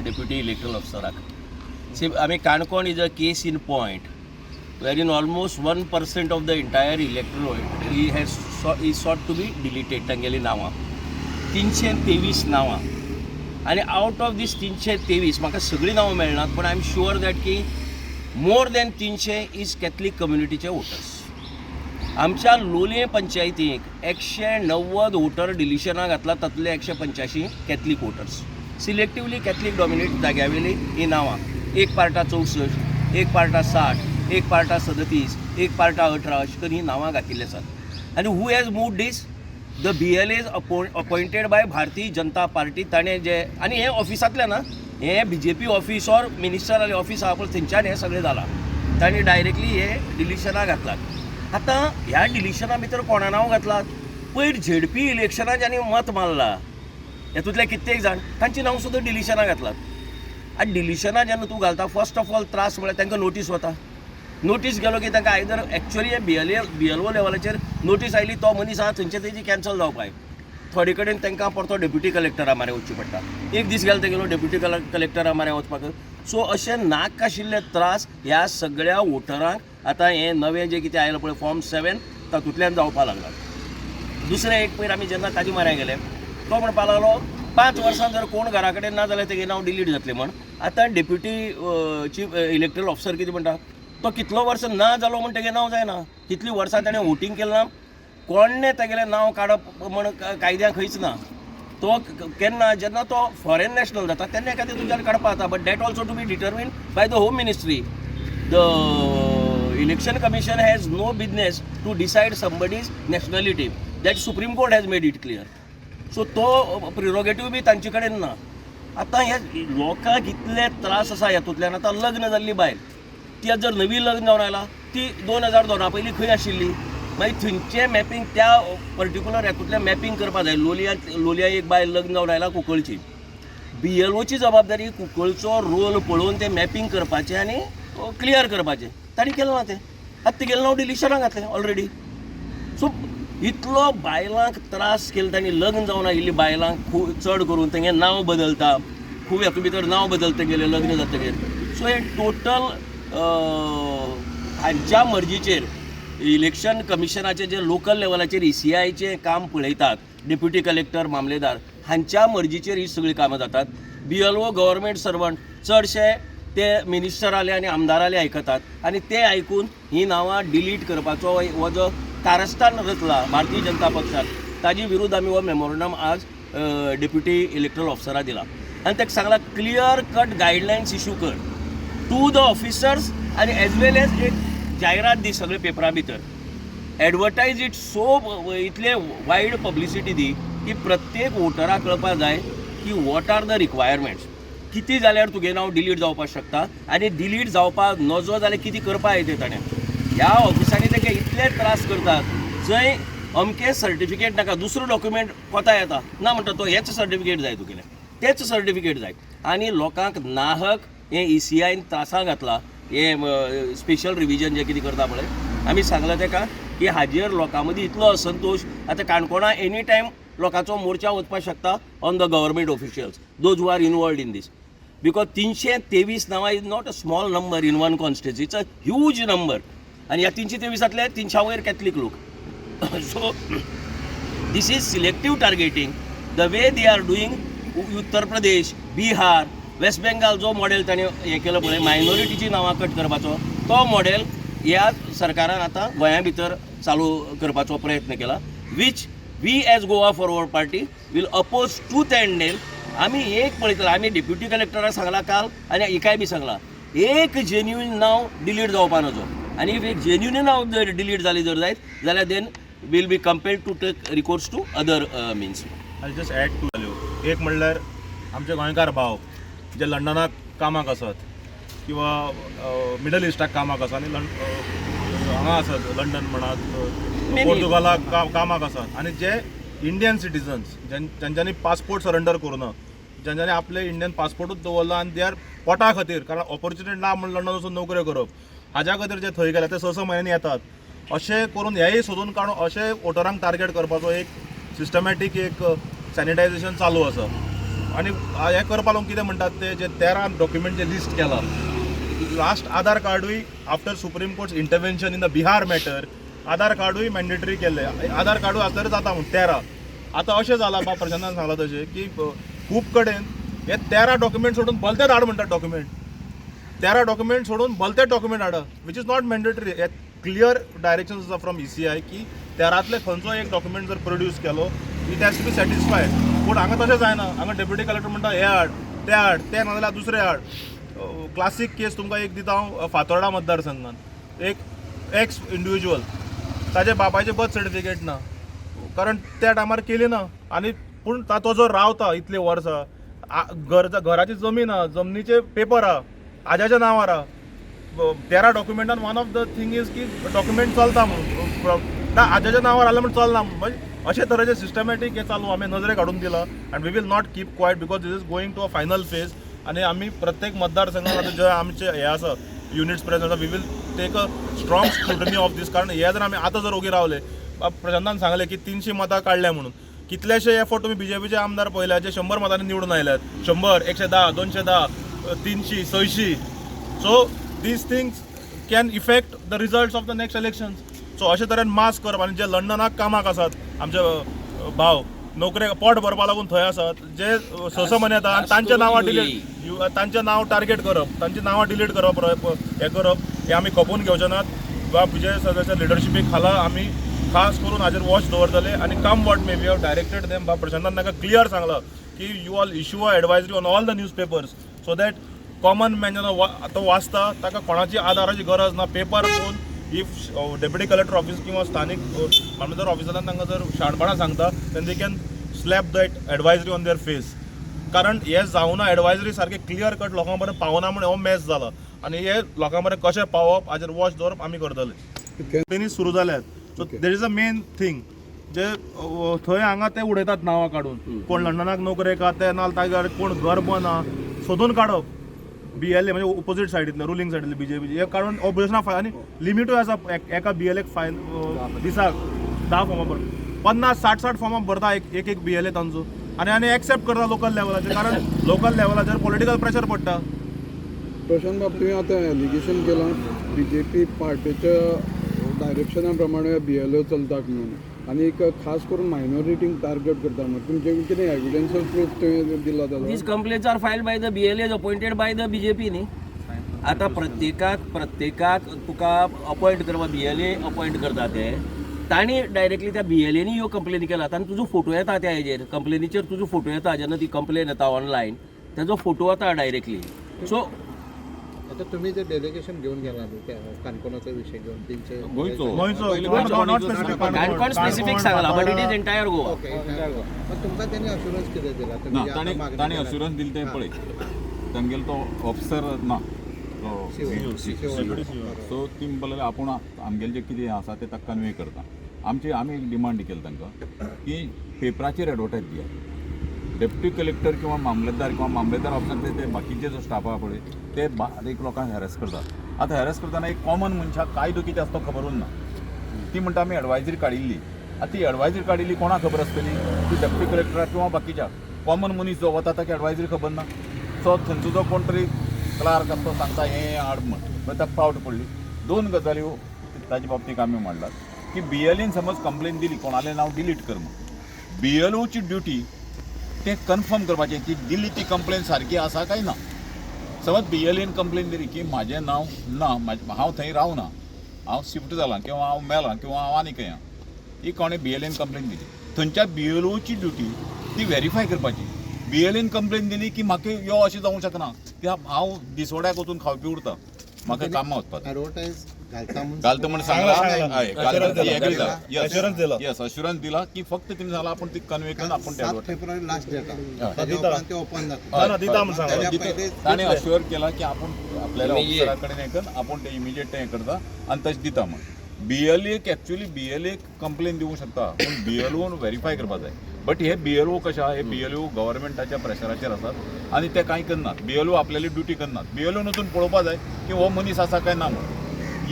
Deputy electoral ऑफिसराक. See, आमी Canacona is a case in point wherein almost 1% of the entire electorate he has is sought to be deleted. तांगेली नांवां, 323 नांवां आनी out of these 323 म्हाका सगळीं नांवां मेळनात, पण I am sure that की मोर दॅन 300 is Catholic कम्युनिटीचे वोटर्स. आमच्या लोलयें पंचायतीक 190 वोटर डिलिशनां घातला, तातूंतले 185 Catholic voters. Selectively Catholic dominate जाग्या वयलीं ही नांवां. एक पार्टा 64, एक पार्टा 60, एक पार्टा 37, एक पार्टा 18, अशें करून ही नांवां घातिल्लीं आसात. आनी who has moved this? The BLAs appointed by Bharatiya Janata party. ताणें जे आनी हें ऑफिसांतल्यान ना, हें बीजेपी ऑफिस ऑर मिनिस्टरालें ऑफिस आहा पळय, थंयच्यान हें सगळें जालां. तांणी डायरेक्टली हे डिलिशनां घातलात. आतां ह्या डिलिशना भितर कोणा नांव घातलात? पयर झेडपी इलेक्शनाक ज्यांनी मत मारला, हेतूंतले कित्येक जाण, तांची नांव सुद्दां डिलिशनां घातलात. आनी डिलिशनां जेन्ना तूं घालता, फर्स्ट ऑफ ऑल त्रास म्हळ्यार तांकां नोटीस वता. नोटीस गेलो की तांकां आयदर एक्चुअली हे बीएलए बीएलओ लेवलाचेर नोटीस आयली, तो मनीस आहा थंयचे तेजी कॅन्सल जावपाक. थोडे कडेन तांकां परतो डेप्युटी कलेक्टरा म्हऱ्यान वचचें पडटा. एक दीस गेलो तेगेलो डेप्युटी कलेक्टरा म्हऱ्यान वचपाक. सो अशे नाक आशिल्ले त्रास ह्या सगळ्या वोटरांक आतां हें नवें जें कितें आयलां पळय, फॉर्म 7, तातूंतल्यान जावपाक लागला. दुसरें एक, पयर आमी जेन्ना ताजे म्हऱ्यान गेले, तो म्हणपाक लागलो, 5 वर्सां जर कोण घरा कडेन ना जाल्यार तेगे नांव डिलीट जातलें म्हण. आतां डेप्युटी चीफ इलेक्ट्रल ऑफिसर कितें म्हणटा, तो कितलो वर्स ना जालो म्हण तेगें नांव जायना. कितलीं वर्सां ताणें वोटींग केलें ना, कोणें तेगेलें नांव काडप म्हण कायद्यान खंयच ना. तो केन्ना जेन्ना तो फॉरेन नॅशनल जाता, तेन्ना एखादें तुज्यान काडपा जाता, but that also to be determined by the Home Ministry. The Election Commission has no business to decide somebody's nationality. That Supreme Court has made it clear. So तो प्रिरोगेटीव बी तांचे कडेन ना. आतां ह्या लोकांक इतले त्रास आसा हातूंतल्यान. आतां लग्न जाल्ली बायल, ती आतां जर नवी लग्न जावन आयला, ती 2002 पयलीं खंय आशिल्ली? मागीर थंयचें मॅपिंग, त्या पर्टिक्युलर हातूंतलें मॅपिंग करपा जाय. लोलया लोलया एक बायल लग्न जावन आयला कुंकळची. बीएलओची जबाबदारी कुंकळचो रोल पळोवन तें मॅपिंग करपाचें आनी क्लियर करपाचें. तांणी केलें ना तें. आतां तेगेलें नांव डिलिशनाक घातलें ऑलरेडी. सो इतलो बायलांक त्रास केलो तांणी. लग्न जावन आयिल्ली बायलांक खूब चड करून तेंगे नांव बदलता. खूब हातूंत भितर नांव बदलता तेगेलें लग्न जातगीर. सो हें टोटल हांच्या मर्जीचेर, इलेक्शन कमिशनाचे जे लोकल लेवलाचेर ईसीआयचें काम पळयतात, डेप्युटी कलेक्टर, मामलेदार, हांच्या मर्जीचेर ही सगळीं कामां जातात. बीएलओ गव्हर्मेंट सर्वंट, चडशे ते मिनिस्टराले आनी आमदाराले आयकतात आनी ते आयकून ही नांवां डिलीट करपाचो हो जो कारस्थान रचला भारतीय जनता पक्षान, ताजे विरुद्ध आमी हो मेमोरंडम आज डेप्युटी इलेक्ट्रल ऑफिसरा दिला आनी ताका सांगला, क्लियर कट गायडलायन्स इशू कर टू the officers आनी एज वेल एज एक जायरात दी सगळे पेपरा भितर, एडवर्टायज it. सो इतले वायड पब्लिसिटी दी की प्रत्येक वोटराक कळपाक जाय की what are the requirements, कितें जाल्यार तुगे नांव डिलीट जावपाक शकता आनी डिलीट जावपाक नजो जाल्यार कितें करपाक येता ताणें. ह्या ऑफिसांनी तेका इतले त्रास करतात, जंय अमकें सर्टिफिकेट नाका, दुसरो डॉक्युमेंट कोता येता ना म्हणटा तो, हेच सर्टिफिकेट जाय तुगेलें, तेच सर्टिफिकेट जाय. आनी लोकांक नाहक हें ईसीआयन त्रासां घातला. हे स्पेशल रिविजन जें कितें करता पळय, आमी सांगलां तेका की हाजेर लोकां मदीं इतलो असंतोश. आतां काणकोणा एनी टायम लोकांचो मोर्चा वचपाक शकता on the government officials, those who are involved in this, because 323 नांवां is not a small number in one constituency. It's a huge number. आनी ह्या 323तांतले 300 वयर कॅथलीक लोक. So this is selective targeting, the way they are doing. Uttar Pradesh, Bihar, waste Bengal जो model ताणें हें केलो पळय, मायनॉरिटीची नांवां कट करपाचो, तो मॉडेल ह्या सरकारान आतां गोंया भितर चालू करपाचो प्रयत्न केला, which we as Goa Forward Party will oppose tooth and nail. आमी एक पळयतले. आमी डेप्युटी कलेक्टराक सांगलां काल आनी हिकाय बी सांगलां, एक जेन्युइन नांव डिलीट जावपा नजो. आनी if एक जेन्युइन नांव जर डिलीट जाली जर जायत जाल्यार, then we'll be compelled to take recourse to other means. I just add to जाल्यो. एक म्हणल्यार आमचे गोंयकार भाव जे लंडनाक कामाक आसात किंवा मिडल इस्टाक कामाक आसा आनी हांगा आसात, लंडन म्हणात, पोर्तुगालाक कामाक आसात आनी जे इंडियन सिटीजन्स ज्यांच्यांनी पासपोर्ट सरेंडर करूं ना, ज्यांच्यांनी आपले इंडियन पासपोर्टूच दवरला आनी they are पोटा खातीर, कारण ऑपॉर्च्युनिटी ना म्हूण लंडन वचून नोकऱ्यो करप, हाज्या खातीर जे थंय गेले, ते स स म्हयन्यांनी येतात. अशें करून हेय सोदून काडून अशें वोटरांक टार्गेट करपाचो एक सिस्टमॅटीक एक सॅनिटायझेशन चालू आसा. आनी हें करपा लागून कितें म्हणटात ते जे 13 डॉक्युमेंट जे लिस्ट केला, लास्ट आधार कार्डूय after Supreme Court intervention in the Bihar matter Aadhaar कार्डूय मॅन्डेटरी केल्लें. आधार कार्डूय आसल्यार जाता म्हूण 13. आतां अशें जालां, बा प्रशांतान सांगलां तशें की खूब कडेन हे 13 डॉक्युमेंट सोडून भलते धाड म्हणटात डॉक्युमेंट. 13 डॉक्युमेंट सोडून भलते डॉक्युमेंट हाडा, which is not mandatory. हे क्लियर डायरेक्शन आसा फ्रॉम ECI की 13तले खंयचो एक डॉक्युमेंट जर प्रोड्यूस केलो, it has to be satisfied. पूण हांगा तशें जायना. हांगा डेप्युटी कलेक्टर म्हणटा हे हाड, ते हाड, ते नाजाल्यार दुसरे हाड. क्लासीक केस तुमकां एक दिता हांव. फातोर्डा मतदारसंघात एक एक्स इंडिविज्युअल, ताजे बापायचें बर्थ सर्टिफिकेट ना, कारण त्या टायमार केली ना. आनी पूण तो जो रावता इतली वर्सां, घराची जमीन आहा, जमनीचे पेपर आहा, आज्याच्या नांवार आहा. 13 डॉक्युमेंटान one of the thing is की डॉक्युमेंट चलता म्हणून ना, आज्याच्या नांवार आलें म्हूण चलना. म्हणजे अशे तरेचे सिस्टमॅटीक हे चालू आमी नजरेक हाडून दिलां and we will not keep quiet because this is going to a final phase. आनी आमी प्रत्येक मतदारसंघात आतां जे आमचे हे आसा, युनिट्स प्रेझेंट आसा, we will take a strong scrutiny of this. कारण हे जर आमी आतां जर ओगी रावले, प्रशांतान सांगलें की 300 मतां काडल्या म्हणून, कितलेशे एफर्ट तुमी बीजेपीचे आमदार पळयल्या जे 100 मतांनी निवडून आयल्यात, 100, 110, 210, 300, 600. So these things can effect the results of the next elections. So अशे तरेन मास करप आनी जे लंडनाक कामाक आसात आमचे भाव, नोकरे पोट भरपा लागून थंय आसात, जे स स म्हयने येता आनी तांच्या नांवां डिलीट, तांचें नांव टार्गेट करप, तांची नांवां डिलीट करप, हें करप, हें आमी खपोवन घेवचे नात. वा विजय सरच्या लिडरशिपी खाला आमी खास करून हाजेर वॉच दवरतले आनी come what may, we have directed them. बा प्रशांतान तांकां क्लियर सांगलां की you all issue a advisory on all the newspapers so that common man जेन्ना तो वाचता, ताका कोणाची आदाराची गरज ना. पेपर पळोवन if deputy collector office किंवा स्थानीक मामलेदार ऑफिसांत तांकां जर शाणपणां सांगता, then they can slap that advisory on their face. कारण हे जावना, एडवायजरी सारकें क्लियर कट लोकां पर्यंत पावना म्हूण हो मॅस जाला. आनी हे लोकां पर्यंत कशें पावप हाजेर वॉच दवरप आमी करतले. कॅम्पेनी सुरू जाल्यात. So there is a main thing जे थंय हांगा ते उडयतात नांवां काडून, कोण लंडनाक नोकरेक आहा ते, ना तागेर कोण गर्भ ना, सोदून काडप. बीएलए म्हणजे ओपोजीट सायडींतले, रुलींग सायडींतले बीजेपी, हे काडून ऑपोजिशना फायल. आनी लिमिटूय आसा, एका बीएलएक फायल दिसाक 10 फॉर्मां भर, 50, 60, 60 फॉर्मां भरता एक एक एक बीएलए तांचो. आनी आनी एक्सेप्ट करता लोकल लेवलाचेर, कारण लोकल लेवलाचेर पॉलिटिकल प्रेशर पडटा. प्रशांत बाब, तुवें आतां एलिगेशन केलां बीजेपी पार्टीच्या डायरेक्शना प्रमाणे बीएलओ चलतात म्हणून आनी एक खास करून मायनॉरिटींक टार्गेट करता म्हणून. तुमचे कितें एविडन्स, प्रूफ तुवें दिला ताजो? These complaints are filed by the BLAs appointed by the BJP न्ही. आतां प्रत्येकाक प्रत्येकाक तुका अपॉयंट करपा बीएलए अपॉयंट करता ते. तांणी डायरेक्टली त्या बीएलएनी ह्यो कंप्लेनी केल्यात आनी तुजो फोटो येता त्या हेजेर, कंप्लेनीचेर तुजो फोटो येता. जेन्ना ती कंप्लेन येता ऑनलायन, तेजो फोटो येता डायरेक्टली. सो आता तुम्ही जे डेलिगेशन घेऊन गेला न्ही, त्या काणकोणाचा विषय घेऊन तीनशे गोंयचो. गोंयचो, not specific. Canacona specific सांगला, but it is entire Goa. Okay, मग तुमकां त्यांनी अश्युरन्स कितें दिला? ना. तुम्ही जे आता ताणें मागणी ताणें केला. अश्युरन्स दिलें तें पळय, तांगेलो तो ऑफिसर ना तो शिव. सो ती म्हणपाक लागली आपूण आमगेलें जें कितें आसा तें ताका कन्वे करता. आमची आमी एक डिमांड केली तांकां की पेपराचेर एडवर्टायज दियात. डेप्युटी कलेक्टर किंवा मामलेदार किंवा मामलेदार ऑफिसांतले ते बाकीचे जो स्टाफ आहा पळय, ते बारीक लोकांक हॅरस करतात. आतां हॅरस करतना एक कॉमन मनशाक कायदो कितें आसता तो खबर उरना. ती म्हणटा आमी एडवायजरी काडिल्ली. आतां ती एडवायजरी काडिल्ली कोणाक खबर आसतली? ती डेप्युटी कलेक्टराक किंवा बाकीच्या कॉमन मनीस जो वता ताका एडवायजरी खबर ना. सो थंयचो जो कोण तरी क्लार्क आसता तो सांगता हें हाड म्हण. मागीर ताका पावट पडली. दोन गजाली ताजे बाबतींत आमी म्हणलात की बीएलएन समज कंप्लेन दिली कोणालें नांव डिलीट कर म्हूण, बीएलओची ड्युटी तें कन्फर्म करपाचें की दिली ती कंप्लेन सारकी आसा काय ना. समज बीएलएन कंप्लेन दिली की म्हाजें नांव ना, हांव थंय रावना, हांव शिफ्ट जालां किंवा हांव मेलां किंवा हांव आनी खंय आहा, ही कोणें बीएलएन कंप्लेन दिली, थंयच्या बीएलओची ड्युटी ती व्हेरीफाय करपाची. बीएलएन कंप्लेन दिली की म्हाका यो अशें जावंक शकना की हांव दिसवड्याक वचून खावपी उरता, म्हाका कामां वचपाक. ऍडव्हर्टायज घालता म्हणून घालता म्हण सांगलां, सांगलां. सांगलां. हय, घालता. Assurance दिला. Agree जाला. Yes. Assurance दिला. Yes, assurance दिला की फक्त तिणें सांगलां आपूण ती कन्वे करून आपूण ते 7 advertise February last date. हय. त्याच्या उपरांत ते ओपन जाता. ना, ना, दिता म्हूण सांगलां. त्याच्या दिता. पयलीं ताणें अश्युअर केला की आपूण आपल्याला Immediate. ऑफिसरा कडेन हें कर, आपूण ते इमिजिएट तें करता आनी तशें दिता म्हण. बीएलएक एक्चुअली बीएलएक कंप्लेन दिवंक शकता, पूण बीएलओन व्हेरीफाय करपा जाय. बट हे बीएलओ कशें आहा, हे बीएलओ गव्हर्मेंटाच्या प्रेशराचेर आसात आनी ते कांय करनात. बीएलओ आपल्याली ड्युटी करनात. बीएलओन वचून पळोवपा जाय की हो मनीस आसा काय ना म्हण.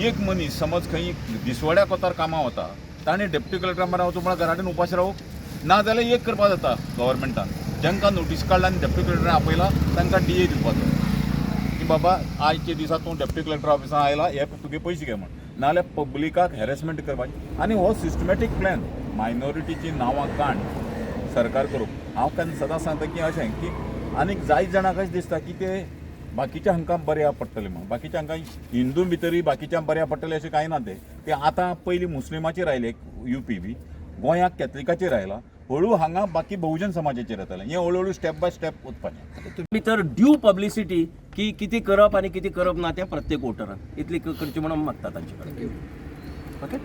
एक मनीस समज खंय दिसवड्या कोतार कामां वता, ताणें डेप्युटी कलेक्टरा म्हऱ्यान वचून म्हळ्यार घरा कडेन उपाशी रावप ना जाल्यार एक करपा जाता गव्हर्मेंटान. जांकां नोटीस काडला आनी डेप्युटी कलेक्टरान आपयला तांकां डीए दिवपाचो की बाबा आयच्या दिसा तूं डेप्युटी कलेक्टर ऑफिसान आयला, हे तुगे पयशे घे म्हण. नाजाल्यार पब्लिकाक हॅरेसमेंट करपाची. आनी हो सिस्टमॅटीक प्लॅन मायनॉरिटीची नांवां काण सरकार करूंक. हांव केन्ना सदांच सांगता की अशें की आनीक जायत जाणांक अशें दिसता की ते बाकीच्या हांकां बऱ्या पडटलें म्हूण. बाकीच्या हांकां, हिंदू भितरूय बाकीच्या बऱ्या पडटलें अशें कांय ना. ते ते आतां पयलीं मुस्लिमाचेर आयले, युपी बी, गोंयाक कॅथलिकाचेर आयला, हळू हांगा बाकी बहुजन समाजाचेर येतलें. हें हळू हळू स्टेप बाय स्टेप वचपाचें. भितर ड्यू पब्लिसिटी की कितें करप आनी कितें करप ना तें प्रत्येक वोटरान इतली करची म्हणून मागता तांचे कडेन. ओके.